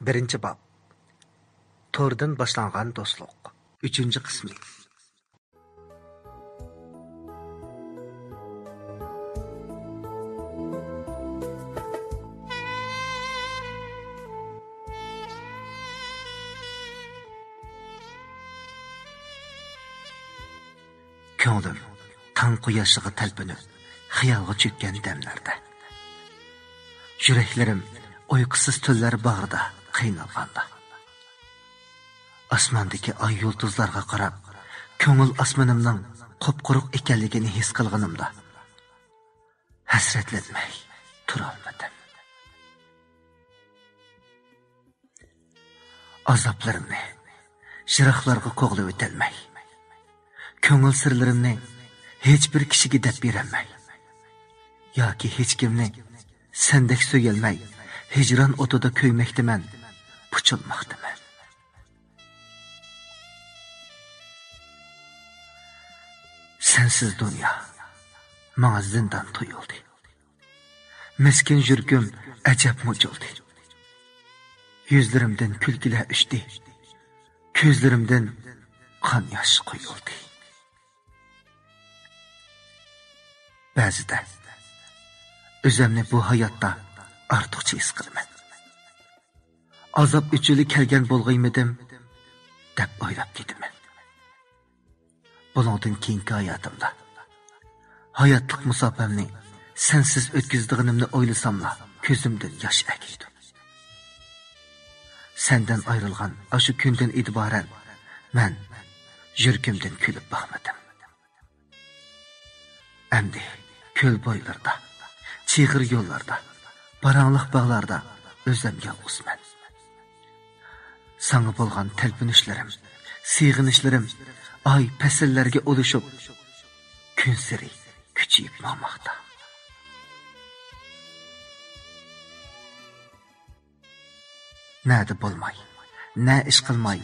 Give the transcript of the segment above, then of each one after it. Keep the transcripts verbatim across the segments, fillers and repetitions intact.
بىرىنچى باب. توردىن باشلانغان دوستلۇق. ئۈچىنچى قىسمى. كۆڭلۈم تاڭ قۇياشىغا تەلپۈنۈپ، خىيالغا چۆككەن دەملەردە، يۈرەكلىرىم ئۇيقۇسىز تۈنلەر باغرىدا قىينالغاندا، ئاسماندىكى ئاي يۇلتۇزلارغا قاراپ، كۆڭۈل ئاسمىنىمنىڭ قۇپقۇرۇق ئىكەنلىكىنى ھېس قىلغىنىمدا، ھەسرەتلەنمەي تۇرالمىدىم. ئازابلىرىمنى يىراقلارغا قوغلىۋېتەلمەي، كۆڭۈل سىرلىرىمنى ھېچبىر كىشىگە دەپ بېرەلمەي، ياكى ھېچكىمنى سەندەك سۆيەلمەي، ھىجران ئوتىدا كۆيمەكتىمەن، پۇچۇلماقتىمەن. سەنسىز دۇنيا ماڭا زىندان تۇيۇلدى. مىسكىن يۈرىكىم ئەجەب مۇجۇلدى. يۈزلىرىمدىن كۈلكىلەر ئۈچتى. كۆزلىرىمدىن قان ياش قۇيۇلدى. بەزىدە ئۆزۈمنى بۇ ھاياتتا ئارتۇقچە ھېس قىلىمەن. ئازاب ئۆچۈرلۈك كەلگەن بولغىيمىدىم، دەپ ئويلاپ كېتىمەن. بۇنىڭدىن كېيىنكى ھاياتىمدا، ھاياتلىق مۇساپەمنى سەنسىز ئۆتكۈزىدىغىنىمنى ئويلىساملا، كۆزۈمدىن ياش ئەگىيدۇ. سەندىن ئايرىلغان ئاشۇ كۈندىن ئېتىبارەن، مەن يۈرىكىمدىن كۈلۈپ باقمىدىم. ئەمدى كۆل بويلىرىدا، چىغىر يوللاردا، باراڭلىق باغلاردا ئۆزۈم يالغۇزمەن. ساڭا بولغان تەلپۈنۈشلىرىم، سېغىنىشلىرىم ئاي پەسىللەرگە ئۇلىشىپ، كۈنسېرى كۈچىيىپ ماڭماقتا. نەدە بولماي، نە ئىش قىلماي،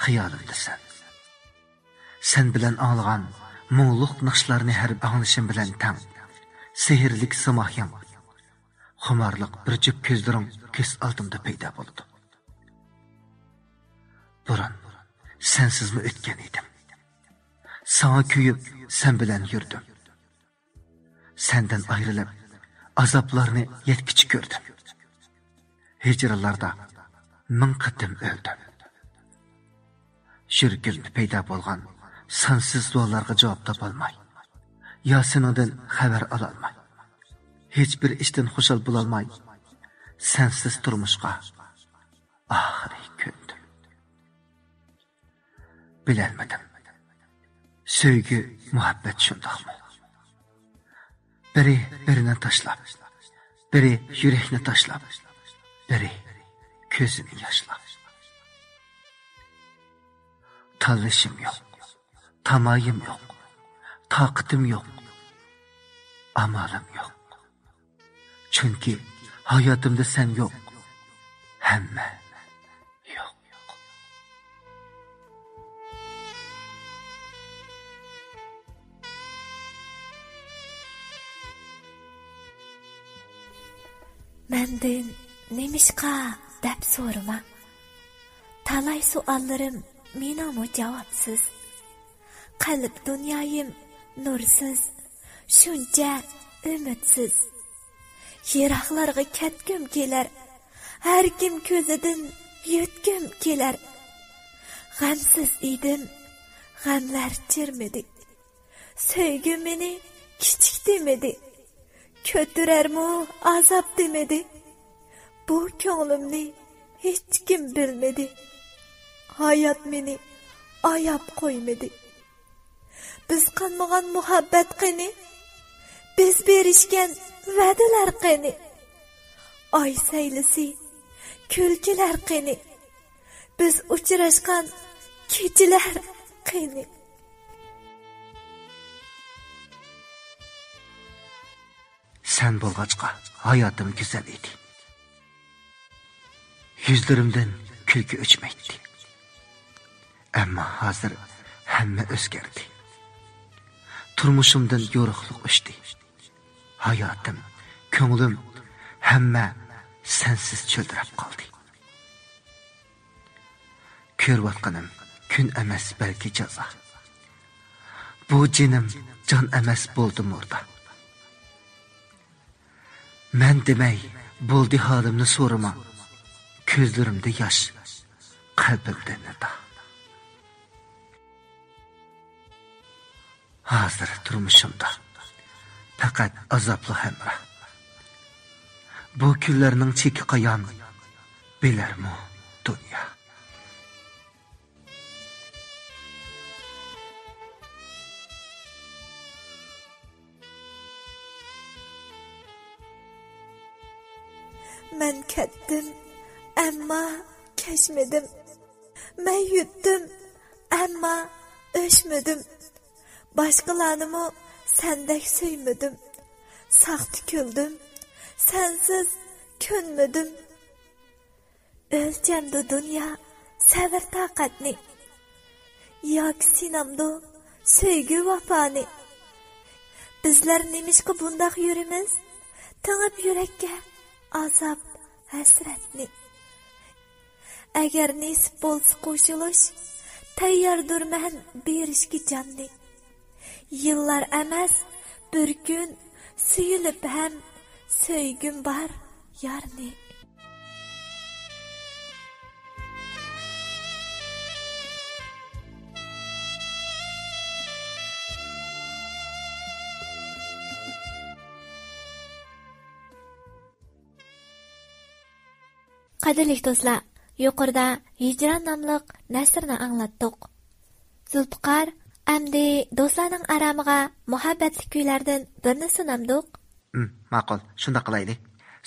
خىيالىمدا سەن. سەن بىلەن ئاڭلىغان مۇڭلۇق ناخشىلارنى ھەر ئاڭلىشىم بىلەن تەڭ، سېھىرلىك سىمايىڭ، خۇمارلىق بىر جۈپ كۆزلىرىڭ كۆز ئالدىمدا پەيدا بولىدۇ. بۇرۇن سەنسىزمۇ ئۆتكەن ئىدىم. ساڭا كۆيۈپ، سەن بىلەن يۈردۈم. سەندىن ئايرىلىپ، ئازابلارنى يەتكۈچە كۆردۈم. ھىجرانلاردا مىڭ قېتىم ئۆلدۈم. يۈرىكىمدە پەيدا بولغان سانسىز سوئاللارغا جاۋاب تاپالماي، يا سېنىڭدىن خەۋەر ئالالماي، ھېچبىر ئىشتىن خۇشال بولالماي، سەنسىز تۇرمۇشقا ئاخىرى كۆندۈم. بىلەلمىدىم. سۆيگۈ، مۇھەببەت شۇنداقمۇ؟ بىرى بىرىنى تاشلاپ، بىرى يۈرەكنى تاشلاپ، بىرى كۆزىنى ياشلاپ. تاللىشىم يوق، تامايىم يوق، تاقىتىم يوق، ئامالىم يوق. چۈنكى ھاياتىمدا سەن يوق، ھەممە يوق. مەندىن نېمىشقا دەپ سورىما. تالاي سوئاللىرىم مېنىڭمۇ جاۋابسىز. قەلب دۇنيايىم نۇرسىز، شۇنچە ئۈمىدسىز. يىراقلارغا كەتكۈم كېلەر، ھەر كىم كۆزىدىن يۆتكۈم كېلەر. غەمسىز ئىدىم، غەملەر چىرمىدى. سۆيگۈ مېنى كىچىك دېمىدى، كۆتۈرەرمۇ ئازاب دېمىدى. بۇ كۆڭلۈمنى ھېچكىم بىلمىدى. ھايات مېنى ئاياپ قويمىدى. بىز قانمىغان مۇھەببەت قېنى؟ بىز بېرىشكەن ۋەدىلەر قېنى؟ ئاي سەيلىسى كۈلكىلەر قېنى؟ بىز ئۇچراشقان كېچىلەر قېنى؟ سەن بولغاچقا ھاياتىم گۈزەل ئىدى. يۈزلىرىمدىن كۈلكە ئۆچمەيتتى. ئەمما ھازىر ھەممە ئۆزگەردى. تۇرمۇشۇمدىن يورۇقلۇق ئۆچتى. ھاياتىم، كۆڭلۈم، ھەممە سەنسىز چۆلدۈرەپ قالدى. كۆرۈۋاتقىنىم كۈن ئەمەس، بەلكى جازا. بۇ جېنىم جان ئەمەس، بولدى مۇردا. مەن دېمەي، بولدى ھالىمنى سورىماڭ. كۆزلىرىمدە ياش، قەلبىمدە نىدا. ھازىر تۇرمۇشۇمدا پەقەت ئازابلىق ھەمراھ. بۇ كۈنلەرنىڭ چېكى قايان، بىلەرمۇ دۇنيا؟ مەن كەتتىم، ئەمما كەچمىدىم. مەن يۈتتۈم، ئەمما ئۆچمىدىم. باشقىلارنىمۇ سەندەك سۆيمىدىم. ساختا كۈلدۈم، سەنسىز كۆنمىدىم. ئۆلچەمدۇ دۇنيا سەۋر تاقەتنى، ياكى سىنامدۇ سۆيگۈ ۋاپانى؟ بىزلەر نېمىشقا بۇنداق يۈرىمىز، تېڭىپ يۈرەككە ئازاب ھەسرەتنى؟ ئەگەر نېسىپ بولسا قوشۇلۇش، تەيياردۇرمەن بېرىشكە جاننى. يىللار ئەمەس، بىر كۈن سۆيۈلۈپ ھەم سۆيگۈم بار يارنى. قەدىرلىك دوستلار، يۇقىرىدا ھىجران ناملىق نەسرنى ئاڭلاتتۇق. زۇلپىقار، ئەمدى دوستلارنىڭ ئارامىغا مۇھەببەتلىك كۈيلەردىن بىرنى سۇنامدۇق؟ ئىم، ماقۇل، شۇنداق قىلايلى.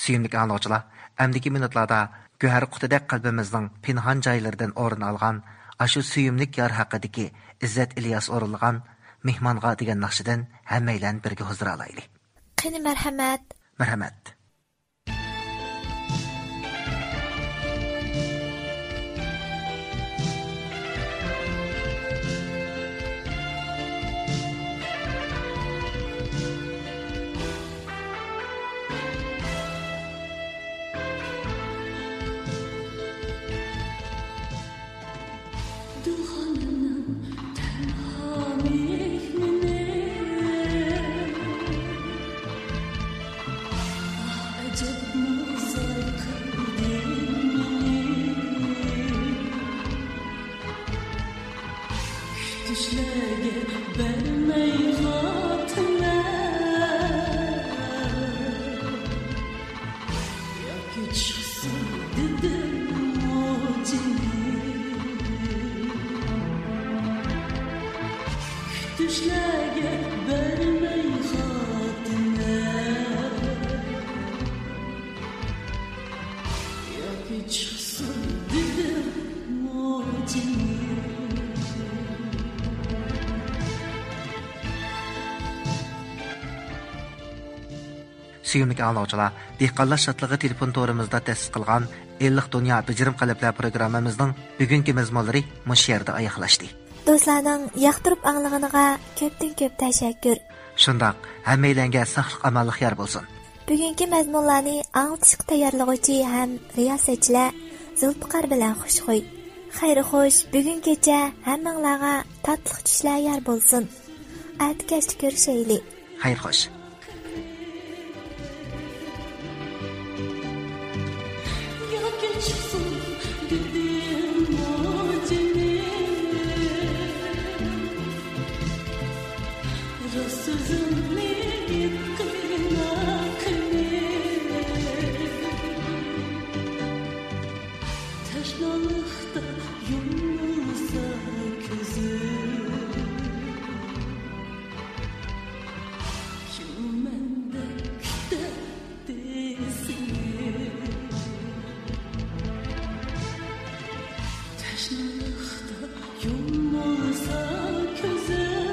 سۆيۈملۈك ئاڭلىغۇچىلار، ئەمدىكى مىنۇتلاردا گۆھەر قۇتىدەك قەلبىمىزنىڭ پىنھان جايلىرىدىن ئورۇن ئالغان ئاشۇ سۆيۈملۈك يار ھەققىدىكى ئىززەت ئىلياس ئورۇنلىغان مېھمانغا دېگەن ناخشىدىن ھەممەيلەن بىرگە ھۇزۇر ئالايلى. قېنى، مەرھەمەت. مەرھەمەت. كۈتۈشلەرگە بەرمەي خاتىرە، ياكى چىقسۇن دېدىممۇ جېنىم؟ كۈتۈشلەرگە بەرمەي خاتىرە، ياكى چىقسۇن دېدىممۇ جېنىم؟ سۆيۈملۈك ئاڭلىغۇچىلار، دېھقانلار شادلىقى تېلېفون تورىمىزدا تەسىس قىلغان ئىللىق دۇنيا بېجىرىم قەلبلەر پروگراممىمىزنىڭ بۈگۈنكى مەزمۇنلىرى مۇشۇ يەردە ئاياغلاشتى. دوستلارنىڭ ياقتۇرۇپ ئاڭلىغىنىغا كۆپتىن كۆپ تەشەككۈر. شۇنداق، ھەممەيلەنگە ساقلىق ئامانلىق يار بولسۇن. بۈگۈنكى مەزمۇنلارنى ئاڭلىتىشقا تەييارلىغۇچى ھەم رىياسەتچىلەر زۇلپىقار بىلەن خۇشخۇي. خەير خوش، بۈگۈن كېچە ھەممىڭلارغا تاتلىق چۈشلەر يار بولسۇن. ئەتە كەچتە كۆرۈشەيلى. خەير خوش. راست سۆزۈمنى ئېيتقىنا قېنى، تەشنالىقتا يۇمۇلسا كۆزۈم، كىم مەندەك كۈتەتتى سېنى؟ تەشنالىقتا يۇمۇلسا كۆزۈم،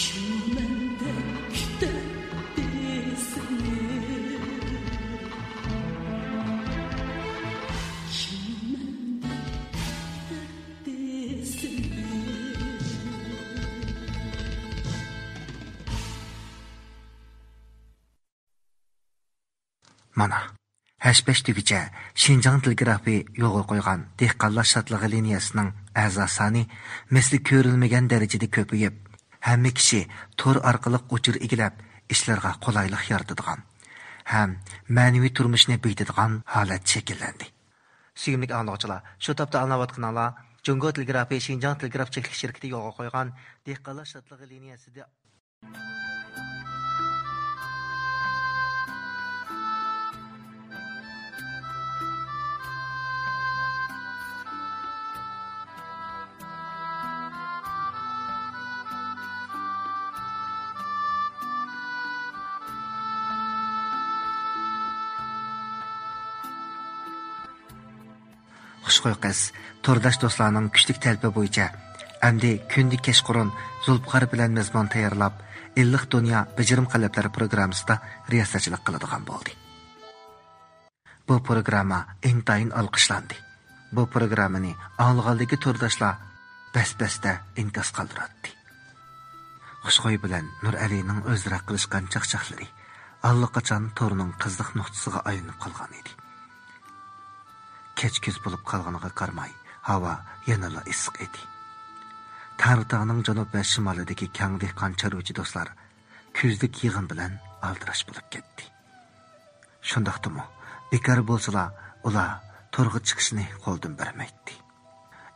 كىم مەندەك كۈتەتتى سېنى؟ كىم مەندەك كۈتەتتى سېنى؟ مانا، ھەش بەش تۈگىچە شىنجاڭ تېلېگرافى يولغا قويغان دېھقانلار شادلىقى لىنىيەسىنىڭ ئەزا سانى مىسلى كۆرۈلمىگەن دەرىجىدە كۆپىيىپ، ھەممە كىشى تور ئارقىلىق ئۇچۇر ئىگىلەپ، ئىشلىرىغا قولايلىق يارىتىدىغان ھەم مەنىۋى تۇرمۇشنى بېكىتىدىغان ھالەت شەكىللەندى. سۆيۈملۈك ئاڭلىغۇچىلار، شۇ تاپتا ئاڭلاۋاتقىنىڭلار جۇڭگو تېلېگرافى شىنجاڭ تېلېگراف چەكلىك شىركىتى يولغا قويغان دېھقانلار شادلىقى لىنىيەسىدە خۇشخۇي قىز تورداش دوستلارنىڭ كۈچلۈك تەلىپى بويىچە ئەمدى كۈندە كەچقۇرۇن زۇلپىقار بىلەن مەزمۇن تەييارلاپ، ئىللىق دۇنيا بىجىرىم قەلبلەر پروگراممىسىدا رىياسەتچىلىك قىلىدىغان بولدى. بۇ پروگرامما ئىنتايىن ئالقىشلاندى. بۇ پروگراممىنى ئاڭلىغاندىكى تورداشلار بەس-بەستە ئىنكاس قالدۇراتتى. خۇشخۇي بىلەن نۇرئەلىنىڭ ئۆزئارا قىلىشقان چاقچاقلىرى ئاللىقاچان تورنىڭ قىزىق نۇقتىسىغا ئايلىنىپ قالغان ئىدى. كەچ كۈز بولۇپ قالغىنىغا قارىماي، ھاۋا يەنىلا ئىسسىق ئىدى. تەڭرىتاغنىڭ جەنۇب ۋە شىمالىدىكى كەڭ دېھقان چارۋىچى دوستلار كۈزلۈك يىغىن بىلەن ئالدىراش بولۇپ كەتتى. شۇنداقتىمۇ، بىكار بولسىلا، ئۇلار تورغا چىقىشنى قولدىن بەرمەيتتى.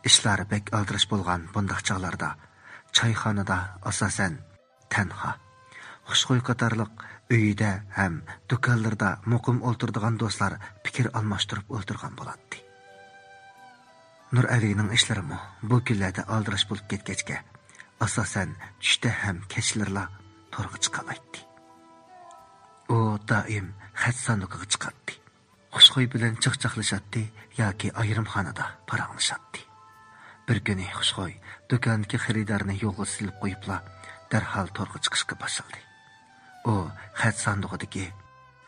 ئىشلار بەك ئالدىراش بولغان بۇنداق چاغلاردا چايخانىدا ئاساسەن تەنھا، خۇشخۇي قاتارلىق ئۆيىدە ھەم دۇكانلىرىدا مۇقىم ئولتۇرىدىغان دوستلار پىكىر ئالماشتۇرۇپ ئولتۇرغان بولاتتى. نۇرئەلىنىڭ ئىشلىرىمۇ بۇ كۈنلەردە ئالدىراش بولۇپ كەتكەچكە، ئاساسەن چۈشتە ھەم كەچلىرىلا تورغا چىقالايتتى. ئۇ دائىم خەت ساندۇقىغا چىقاتتى. خۇشخۇي بىلەن چاقچاقلىشاتتى ياكى ئايرىمخانىدا پاراڭلىشاتتى. بىر كۈنى خۇشخۇي دۇكاندىكى خېرىدارنى يولغا سېلىپ قويۇپلا، دەرھال تورغا چىقىشقا باشلىدى. ئۇ خەت ساندۇقىدىكى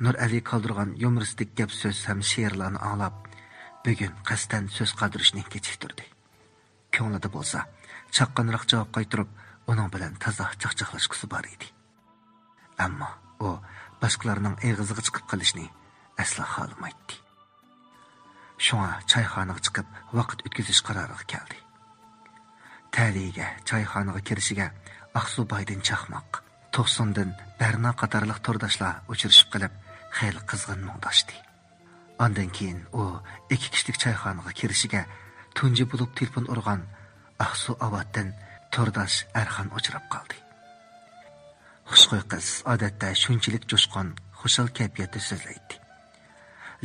نۇرئەلى قالدۇرغان يۇمۇرىستىك گەپ سۆز ھەم شېئىرلارنى ئاڭلاپ، بۈگۈن قەستەن سۆز قالدۇرۇشنى كېچىكتۈردى. كۆڭلىدە بولسا، چاققانراق جاۋاب قايتۇرۇپ، ئۇنىڭ بىلەن تازا چاقچاقلاشقۇسى بار ئىدى. ئەمما ئۇ باشقىلارنىڭ ئېغىزىغا چىقىپ قېلىشنى ئەسلا خالىمايتتى. شۇڭا چايخانىغا چىقىپ ۋاقىت ئۆتكۈزۈش قارارىغا كەلدى. تەلىيىگە چايخانىغا كىرىشىگە ئاقسۇ بايدىن چاقماق، توقسۇندىن بەرنا قاتارلىق تورداشلار ئۇچرىشىپ قېلىپ، خېلى قىزغىن مۇڭداشتى. ئاندىن كېيىن ئۇ ئىككى كىشىلىك چايخانىغا كىرىشىگە تۇنجى بولۇپ تېلېفون ئۇرغان ئاقسۇ ئاۋاتتىن تورداش ئەرخان ئۇچراپ قالدى. خۇشخۇي قىز ئادەتتە شۇنچىلىك جۇشقۇن، خۇشال كەيپىياتتا سۆزلەيتتى.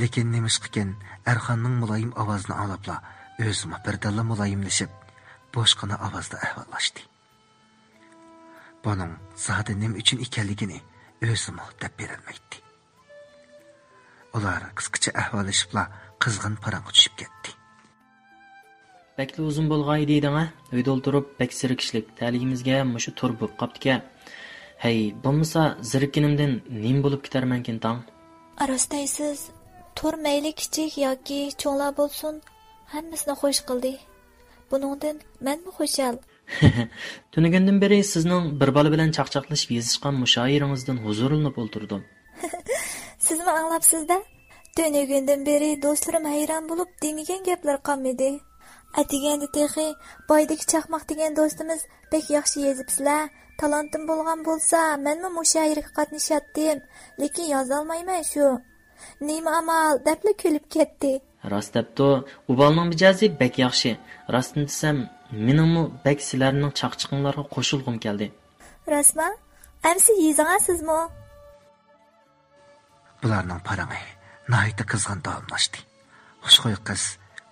لېكىن نېمىشقىكىن ئەرخاننىڭ مۇلايىم ئاۋازىنى ئاڭلاپلا ئۆزىمۇ بىردەملا مۇلايىملىشىپ، بوشقىنا ئاۋازدا ئەھۋاللاشتى. بۇنىڭ زادى نېمە ئۈچۈن ئىكەنلىكىنى ئۆزىمۇ دەپ بېرەلمەيتتى. ئۇلار قىسقىچە ئەھۋاللىشىپلا قىزغىن پاراڭغا چۈشۈپ كەتتى. بەكلا ئۇزۇن بولغاي دېدىڭە، ئۆيدە ئولتۇرۇپ بەك زېرىكىشلىك، تەلىيىمىزگە مۇشۇ تور بوپ قاپتىكەن. ھەي، بولمىسا زېرىككىنىمدىن نېمە بولۇپ كېتەرمەنكىن تاڭ؟ راست دەيسىز، تور مەيلى كىچىك ياكى چوڭلار بولسۇن، ھەممىسىنى خوش قىلدى. بۇنىڭدىن مەنمۇ خۇشال. تۈنۈگۈندىن بېرى سىزنىڭ بىر بالا بىلەن چاقچاقلىشىپ يېزىشقان مۇشائىرىڭىزدىن ھۇزۇرلىنىپ ئولتۇردۇم. سىزمۇ ئاڭلاپسىز-دە؟ تۈنۈگۈندىن بېرى دوستلىرىم ھەيران بولۇپ دېمىگەن گەپلەر قالمىدى. ئەتىگەندە تېخى بايدىكى چاقماق دېگەن دوستىمىز بەك ياخشى يېزىپسىلەر، تالانتىم بولغان بولسا مەنمۇ مۇشائىرىگە قاتنىشاتتىم، لېكىن يازالمايمەن شۇ. نېمە ئامال دەپلا كۈلۈپ كەتتى. راست دەپتۇ، ئۇ بالىنىڭ مىجەزى بەك ياخشى. راستىنى دېسەم، مېنىڭمۇ بەك سىلەرنىڭ چاقچىقىڭلارغا قوشۇلغۇم كەلدى. راستما؟ ئەمسە يېزىڭە سىزمۇ. بۇلارنىڭ پاراڭى ناھايىتى قىزغىن داۋاملاشتى. خۇشخۇي قىز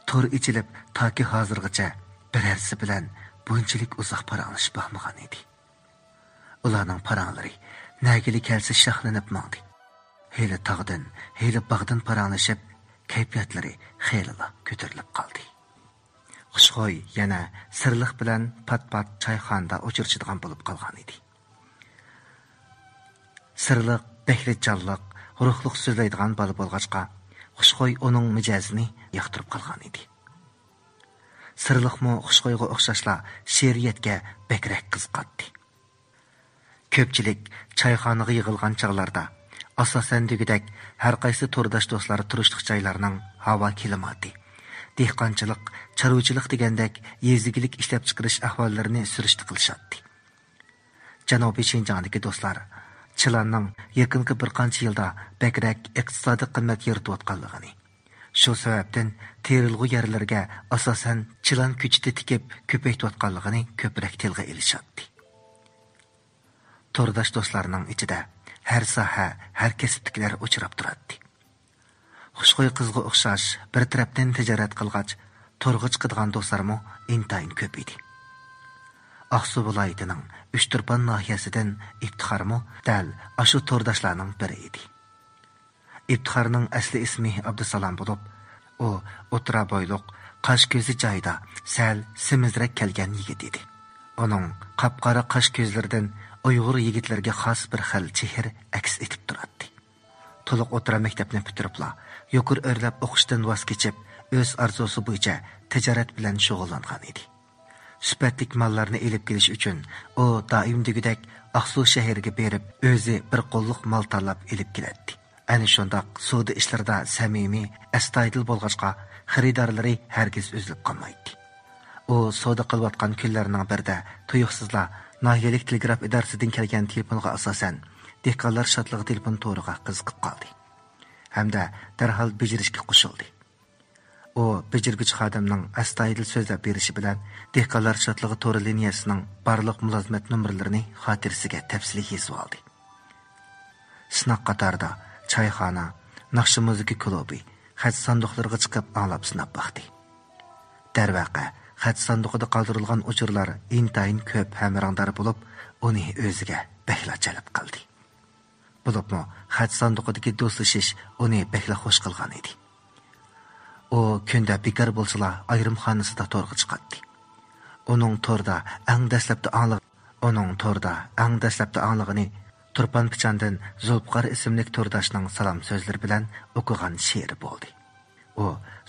تور ئېچىلىپ تاكى ھازىرغىچە بىرەرسى بىلەن بۇنچىلىك ئۇزاق پاراڭلىشىپ باقمىغان ئىدى. ئۇلارنىڭ پاراڭلىرى نەگىلا كەلسە شاخلىنىپ ماڭدى. ھېلى تاغدىن، ھېلى باغدىن پاراڭلىشىپ، كەيپىياتلىرى خېلىلا كۆتۈرۈلۈپ قالدى. خۇشخۇي يەنە سىرلىق بىلەن پات-پات چايخانىدا ئۇچرىشىدىغان بولۇپ قالغان ئىدى. سىرلىق بەكلا جانلىق، روھلۇق سۆزلەيدىغان بالا بولغاچقا، خۇشخۇي ئۇنىڭ مىجەزىنى ياقتۇرۇپ قالغان ئىدى. سىرلىقمۇ خۇشخۇيغا ئوخشاشلا شېئىرىيەتكە بەكرەك قىزىقاتتى. كۆپچىلىك چايخانىغا يىغىلغان چاغلاردا ئاساسەن دېگۈدەك، ھەر قايسى تورداش دوستلار تۇرۇشلۇق جايلارنىڭ ھاۋا كىلىماتى، دېھقانچىلىق، چارۋىچىلىق دېگەندەك يېزا ئىگىلىك ئىشلەپچىقىرىش ئەھۋاللىرىنى سۈرۈشتە قىلىشاتتى. جەنۇبىي شىنجاڭدىكى دوستلار چىلاننىڭ يېقىنقى بىر قانچە يىلدا بەكرەك ئىقتىسادىي قىممەت يارىتىۋاتقانلىقىنى، شۇ سەۋەبتىن تېرىلغۇ يەرلىرىگە ئاساسەن چىلان كۆچىتى تىكىپ كۆپەيتىۋاتقانلىقىنى كۆپرەك تىلغا ئېلىشاتتى. تورداش دوستلارنىڭ ئىچىدە ھەر ساھە، ھەر كەسىپتىكىلەر ئۇچراپ تۇراتتى. خۇشخۇي قىزغا ئوخشاش بىر تەرەپتىن تىجارەت قىلغاچ، تورغا چىقىدىغان دوستلارمۇ ئىنتايىن كۆپ ئىدى. ئاقسۇ ۋىلايىتىنىڭ ئۇچتۇرپان ناھىيەسىدىن ئىپتىخارمۇ دەل ئاشۇ تورداشلارنىڭ بىرى ئىدى. ئىپتىخارنىڭ ئەسلى ئىسمى ئابدۇسالام بولۇپ، ئۇ ئوتتۇرا بويلۇق، قاش كۆزى جايىدا، سەل سېمىزرەك كەلگەن يىگىت ئىدى. ئۇنىڭ قاپقارا قاش كۆزلىرىدىن ئۇيغۇر يىگىتلىرىگە خاس بىر خىل چېھىر ئەكس ئېتىپ تۇراتتى. تولۇق ئوتتۇرا مەكتەپنى پۈتتۈرۈپلا، يۇقىرى ئۆرلەپ ئوقۇشتىن ۋاز كېچىپ، ئۆز ئارزۇسى بويىچە تىجارەت بىلەن شۇغۇللانغان ئىدى. سۈپەتلىك ماللارنى ئېلىپ كېلىش ئۈچۈن ئۇ دائىم دېگۈدەك ئاقسۇ شەھىرىگە بېرىپ، ئۆزى بىر قوللۇق مال تاللاپ ئېلىپ كېلەتتى. ئەنە شۇنداق سودا ئىشلىرىدا سەمىمىي، ئەستايىدىل بولغاچقا، خېرىدارلىرى ھەرگىز ئۈزۈلۈپ قالمايتتى. ئۇ سودا قىلىۋاتقان كۈنلەرنىڭ بىرىدە تۇيۇقسىزلا ناھىيەلىك تېلېگراف ئىدارىسىدىن كەلگەن تېلېفونغا ئاساسەن، دېھقانلار شادلىقى تېلېفون تورىغا قىزىقىپ قالدى ھەمدە دەرھال بېجىرىشكە قوشۇلدى. ئۇ بېجىرگۈچى خادىمنىڭ ئەستايىدىل سۆزلەپ بېرىشى بىلەن، دېھقانلار شادلىقى تورى لىنىيەسىنىڭ بارلىق مۇلازىمەت نومۇرلىرىنى خاتىرىسىگە تەپسىلىي يېزىۋالدى. سىناق قاتارىدا چايخانا، ناخشا مۇزىكا كۇلۇبى، خەت ساندۇقلىرىغا چىقىپ ئاڭلاپ سىناپ باقتى. دەرۋەقە، خەت ساندۇقىدا قالدۇرۇلغان ئۇچۇرلار ئىنتايىن كۆپ ھەم رەڭدار بولۇپ، ئۇنى ئۆزىگە بەكلا جەلپ قىلدى. بولۇپمۇ خەت ساندۇقىدىكى دوستلىشىش ئۇنى بەكلا خوش قىلغان ئىدى. ئۇ كۈندە بىكار بولسىلا، ئايرىم خانىسىدا تورغا چىقاتتى. ئۇنىڭ توردا ئەڭ دەسلەپتە ئاڭلىغ-، ئۇنىڭ توردا ئەڭ دەسلەپتە ئاڭلىغىنى تۇرپان پىچاندىن زۇلپىقار ئىسىملىك تورداشنىڭ سالام سۆزلىرى بىلەن ئوقۇغان شېئىرى بولدى. ئۇ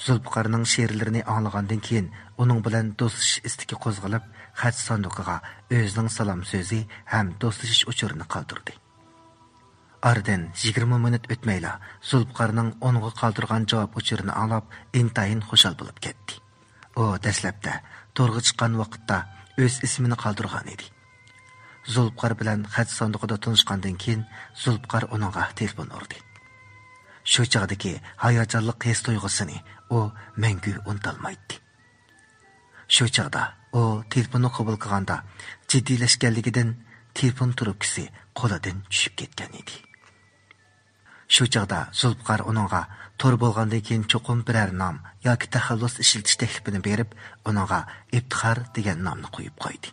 زۇلپىقارنىڭ شېئىرلىرىنى ئاڭلىغاندىن كېيىن، ئۇنىڭ بىلەن دوستلىشىش ئىستىكى قوزغىلىپ، خەت ساندۇقىغا ئۆزىنىڭ سالام سۆزى ھەم دوستلىشىش ئۇچۇرىنى قالدۇردى. ئارىدىن يىگىرمە مىنۇت ئۆتمەيلا، زۇلپىقارنىڭ ئۇنىڭغا قالدۇرغان جاۋاب ئۇچۇرىنى ئاڭلاپ، ئىنتايىن خۇشال بولۇپ كەتتى. ئۇ دەسلەپتە تورغا چىققان ۋاقىتتا ئۆز ئىسمىنى قالدۇرغان ئىدى. زۇلپىقار بىلەن خەت ساندۇقىدا تونۇشقاندىن كېيىن، زۇلپىقار ئۇنىڭغا تېلېفون ئۇردى. شۇ چاغدىكى ھاياجانلىق ھېس تۇيغۇسىنى ئۇ مەڭگۈ ئۇنتالمايتتى. شۇ چاغدا ئۇ تېلېفوننى قوبۇل قىلغاندا، جىددىيلەشكەنلىكىدىن تېلېفون تۇرۇپكىسى قولىدىن چۈشۈپ كەتكەن ئىدى. شۇ چاغدا زۇلپىقار ئۇنىڭغا تور بولغاندىن كېيىن چوقۇم بىرەر نام ياكى تەخەللۇس ئىشلىتىش تەكلىپىنى بېرىپ، ئۇنىڭغا ئىپتىخار دېگەن نامنى قويۇپ قويدى.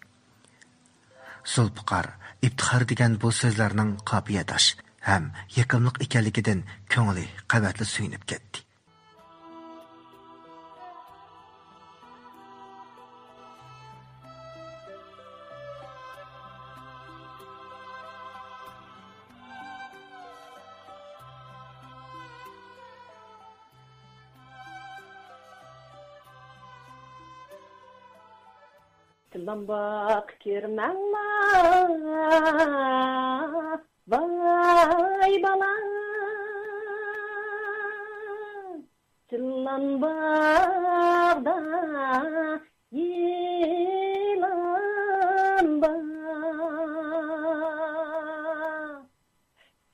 زۇلپىقار ئىپتىخار دېگەن بۇ سۆزلەرنىڭ قاپىيەداش ھەم يېقىملىق ئىكەنلىكىدىن كۆڭلى قەۋەتلا سۆيۈنۈپ كەتتى. تىللامباق كىرمەڭلار، ۋاي بالا. چىللانباغدا يىلان بار.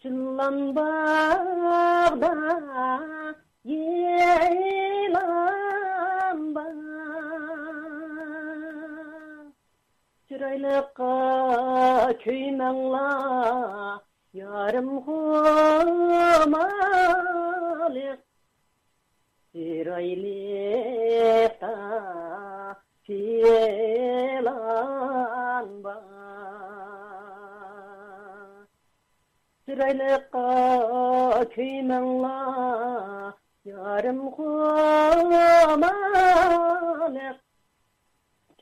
چىللانباغدا يىلان بار. چىرايلىققا كۆيمەڭلار، يارىم خۇمارلىق. چىرايلىقتا پىلان بار. چىرايلىققا كۆيمەڭلار، يارىم خۇمارلىق.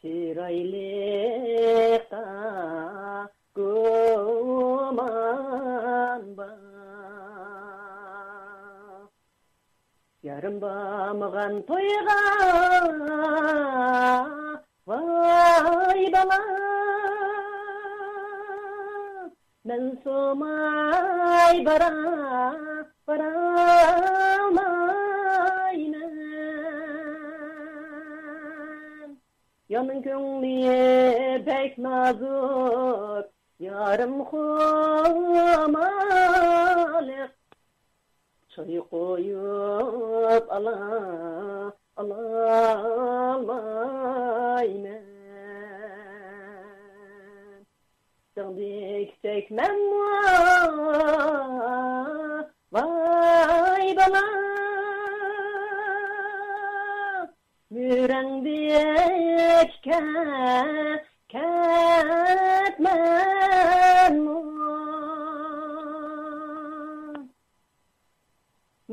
چىرايلىقتا گۇمان بار. يارىم بارمىغان تويغا، ۋاي بالا. مەن سوماي بارا، بارالمايمەن. يارنىڭ كۆڭلى بەك نازۇك، يارىم خۇمارلىق. چاي قويۇپ ئالا، ئالالمايمەن. دىڭدىك تەكمەنمۇ، ۋاي بالا، مۈرەڭدىك كە-، كەتمەنمۇ.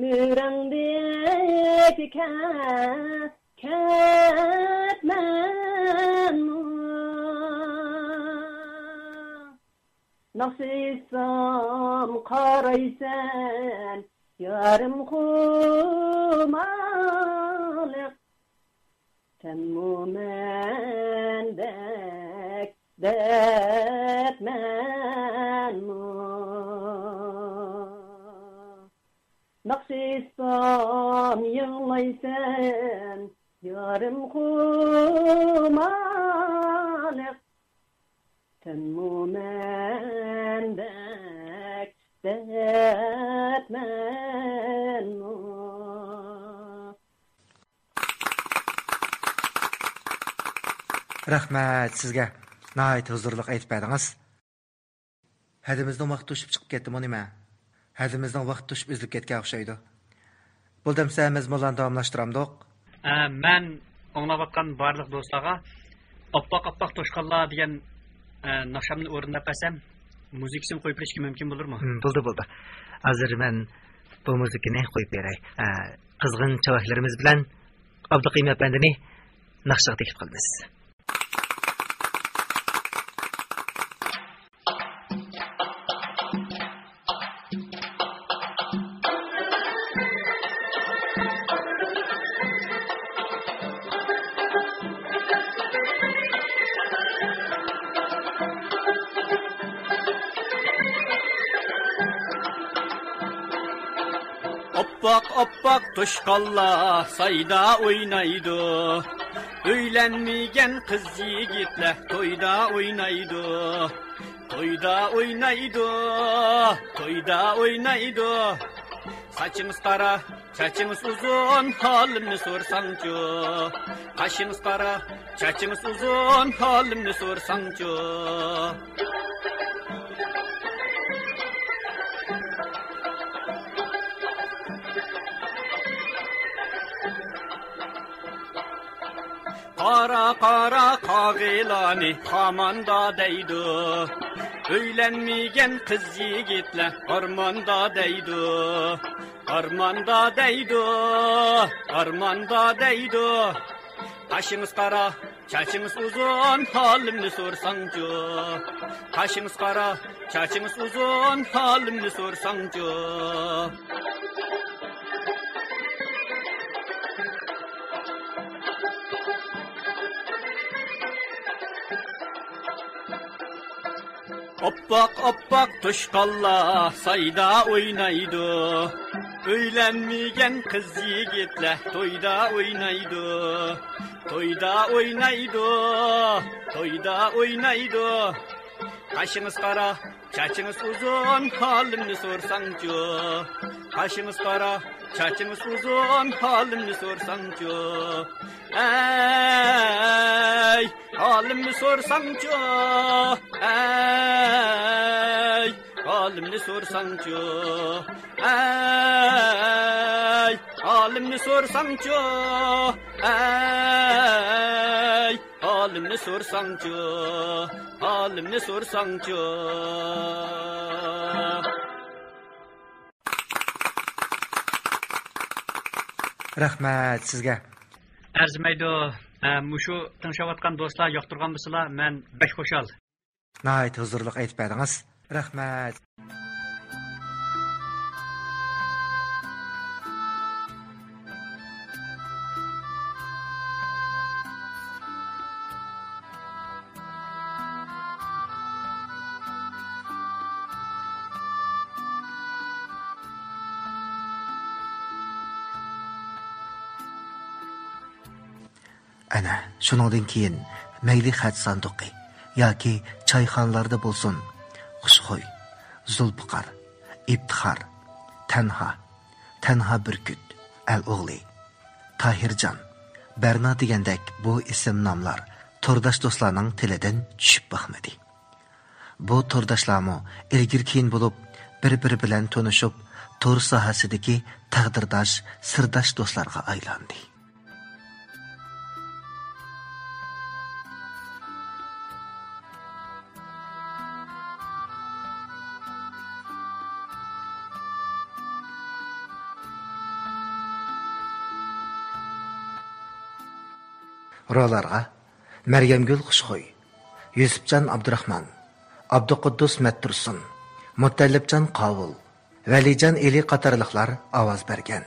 مۈرەڭدىكى كە-، كەتمەنمۇ. ناخشا ئېيتسام قارايسەن، يارىم خۇمارلىق. سەنمۇ مەندەك دەردمەنمۇ؟ ناخشا ئېيتسام يىغلايسەن، يارىم خۇمارلىق. سەنمۇ مەندەك دەردمەنمۇ؟ رەھمەت سىزگە. ناھايىتى ھۇزۇرلۇق ئېيتىپ بەردىڭىز. ھەدىمىزنىڭ ۋاقتى توشۇپ چىقىپ كەتتىمۇ نېمە؟ ھەدىمىزنىڭ ۋاقتى توشۇپ ئۈزۈلۈپ كەتكەن ئوخشايدۇ. بولدى ئەمسە مەزمۇنلارنى داۋاملاشتۇرامدۇق؟ ئە، مەن ئاڭلاۋاتقان بارلىق دوستلارغا ئاپئاق ئاپئاق توشقانلار دېگەن، ئە، ناخشامنى ئورۇنداپ بەرسەم، مۇزىكىسىنى قويۇپ بېرىشكە مۇمكىن بولۇرمۇ؟ ھىم، بولدى، بولدى. ھازىر مەن بۇ مۇزىكىنى قويۇپ بېرەي. ئە، قىزغىن چاۋاكلىرىمىز بىلەن ئابدۇقىيۇم ئەپەندىنى ناخشىغا تەكلىپ قىلىمىز. ئاپئاق، ئاپئاق توشقانلار سايدا ئوينايدۇ. ئۆيلەنمىگەن قىز يىگىتلەر تويدا ئوينايدۇ. تويدا ئوينايدۇ، تويدا ئوينايدۇ. ساچىڭىز قارا، چاچىڭىز ئۇزۇن، ھالىمنى سورىساڭچۇ. قاشىڭىز قارا، چاچىڭىز ئۇزۇن، ھالىمنى سورىساڭچۇ. قارا، قارا قاغىلارنى خاماندا دەيدۇ. ئۆيلەنمىگەن قىز يىگىتلەر ئارماندا دەيدۇ. ئارماندا دەيدۇ، ئارماندا دەيدۇ. قاشىڭىز قارا، چاچىڭىز ئۇزۇن، ھالىمنى سورىساڭچۇ. قاشىڭىز قارا، چاچىڭىز ئۇزۇن، ھالىمنى سورىساڭچۇ. ئاپئاق، ئاپئاق توشقانلار سايدا ئوينايدۇ. ئۆيلەنمىگەن قىز يىگىتلەر تويدا ئوينايدۇ. تويدا ئوينايدۇ، تويدا ئوينايدۇ. قاشىڭىز قارا، چاچىڭىز ئۇزۇن، ھالىمنى سورىساڭچۇ. قاشىڭىز قارا، چاچىڭىز ئۇزۇن، ھالىمنى سورىساڭچۇ. ئەي، ھالىمنى سورىساڭچۇ. ئەي، ھالىمنى سورىساڭچۇ. ئەي، ھالىمنى سورىساڭچۇ. ئەي، ھالىمنى سورىساڭچۇ، ھالىمنى سورىساڭچۇ. رەھمەت سىزگە. ئەرزىمەيدۇ. ئە، مۇشۇ تىڭشاۋاتقان دوستلار ياقتۇرغان بولسىلا، مەن بەك خۇشال. ناھايىتى ھۇزۇرلۇق ئېيتىپ بەردىڭىز. رەھمەت. ئەنە، شۇنىڭدىن كېيىن مەيلى خەت ساندۇقى ياكى چايخانىلاردا بولسۇن، خۇشخۇي، زۇلپىقار، ئىپتىخار، تەنھا، تەنھا بۈركۈت، ئەل ئوغلى، تاھىرجان، بەرنا دېگەندەك بۇ ئىسىم ناملار تورداش دوستلارنىڭ تىلىدىن چۈشۈپ باقمىدى. بۇ تورداشلارمۇ ئىلگىرى كېيىن بولۇپ، بىر-بىرى بىلەن تونۇشۇپ، تور ساھەسىدىكى تەقدىرداش، سىرداش دوستلارغا ئايلاندى. روللارغا مەريەمگۈل خۇشخۇي، يۈسۈپجان ئابدۇراخمان، ئابدۇقۇددۇس مەتتۇرسۇن، مۇتەللىپجان قاۋۇل، ۋەلىجان ئېلى قاتارلىقلار ئاۋاز بەرگەن.